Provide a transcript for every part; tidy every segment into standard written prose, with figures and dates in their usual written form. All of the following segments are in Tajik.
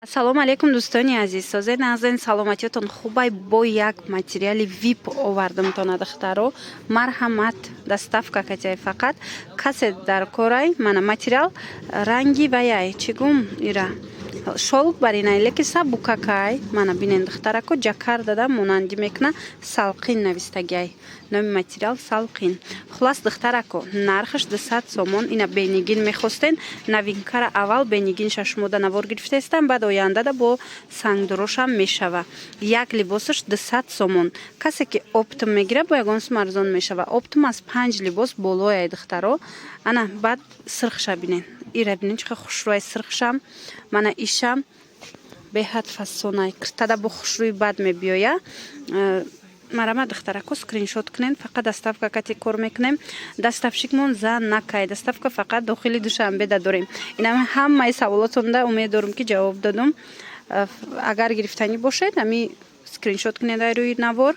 Ассалому алайкум, дӯстони азиз, созед, нағзен, саломатиётон хубай? Бо як материали вип овардамтона, духтаро. Марҳамат, доставка катяй, фақат касе дар корай. Мана материал, ранги ваяй, чӣ гум, ира шёлк баринай, леки сабукакай. Мана бинен, духтарако, жакар дада монандӣ мекуна. «Салқин» навистагиай, номи материал «Салқин». Хулас, духтарако, нархаш 200 сомон. Ина бенигин мехостен, новинкара аввал бенигинша шумода навор гирифтаистам, баъд ояндада бо сангдурошам мешава. Як либосаш 200 сомон. Касе ки оптом мегира, бо ягон сум арзон мешава. Оптом аз панҷ либос болояй, духтаро. Ана баъд сирхша бинен, ира бинен, чӣ хел хушрӯай сирхшам. Мана ишам беҳад фасонай, киртада бо хушрӯи бад мебиёя. Марама, духтарако, скриншот кунен. Фақат доставка кати кор мекунем, доставщикмон зан накай, доставка фақат дохили Душанбеда дорем. Инам ҳамаи саволотонда умед дорум, ки ҷавоб додум. Агар гирифтанӣ бошед, ами скриншот кунед, ай рӯи навор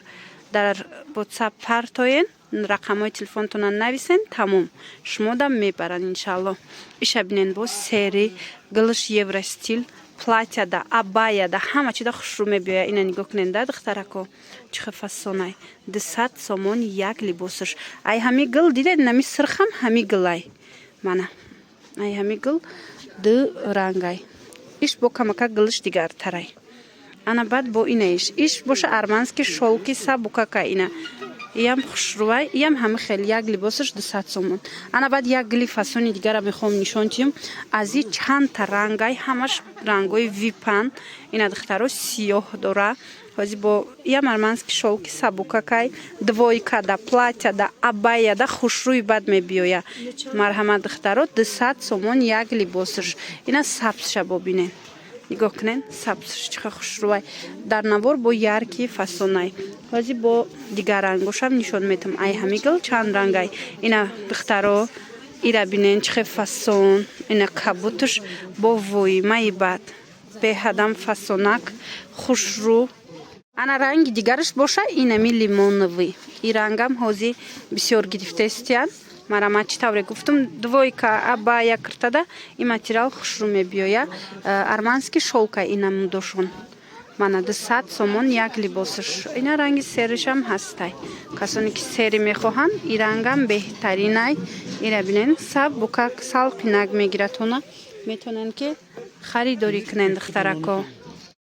дар WhatsApp партоен, рақамҳои телефонтона нависен, тамом, шумода мебаранд, иншаалло. Иша бинен, бо серый гилш, евростиль, платьяда, абаяда, ҳама чида хушрӯ мебиёя. Ина нигоҳ кунед да, духтарако, чӣ хел фасонай. 200 сомон як либосаш. Ай ҳами гил дидед, нами сирхам ҳами гилай. Мана ай ҳами гил ду рангай. Иш бо камака гилш дигартарай. Ана баъд бо инаиш, иш боша арманский шёлки сабукака. Ина иям хушрӯвай, иям ҳами хел, як либосаш 200 сомон. Ана баъд як гили фасони дигара мехоҳам нишон диҳам. Аз и чандта рангай, ҳамаш рангҳои випан. Ина, духтаро, сиёҳ дора. Ҳози бо иям арманский шёлки сабукакай, двойкада, платьяда, абаяда хушрӯи бад мебиёя. Марҳамат, духтаро, 200 сомон як либосаш. Ина сабзша бобинен, нигоҳ кунен, сабзш чӣ хел хушрӯвай. Дар навор бо яркий фасонай. Ҳози бо дигар рангошам нишон метам. Ай ҳами гил чанд рангай. Ина, духтаро, ира бинен, чӣ хел фасон. Ина кабуташ бо воимаи бад, беҳадам фасонак, хушрӯ. Ана ранги дигараш боша инами лимоновый. И рангам ҳози бисёр гирифтаистиян. Марама, чӣ тавре гуфтум, двойка, абая, киртада ин материал хушрӯ мебиёя. Арманский шёлка инамудошон. Мана 200 сомон як либосаш. Ина ранги серышам ҳастай. Касоне ки серый мехоҳанд, и рангам беҳтаринай. Ира бинен, сабукак, салқинак мегиратона, метавонанд ки харидорӣ кунен, духтарако.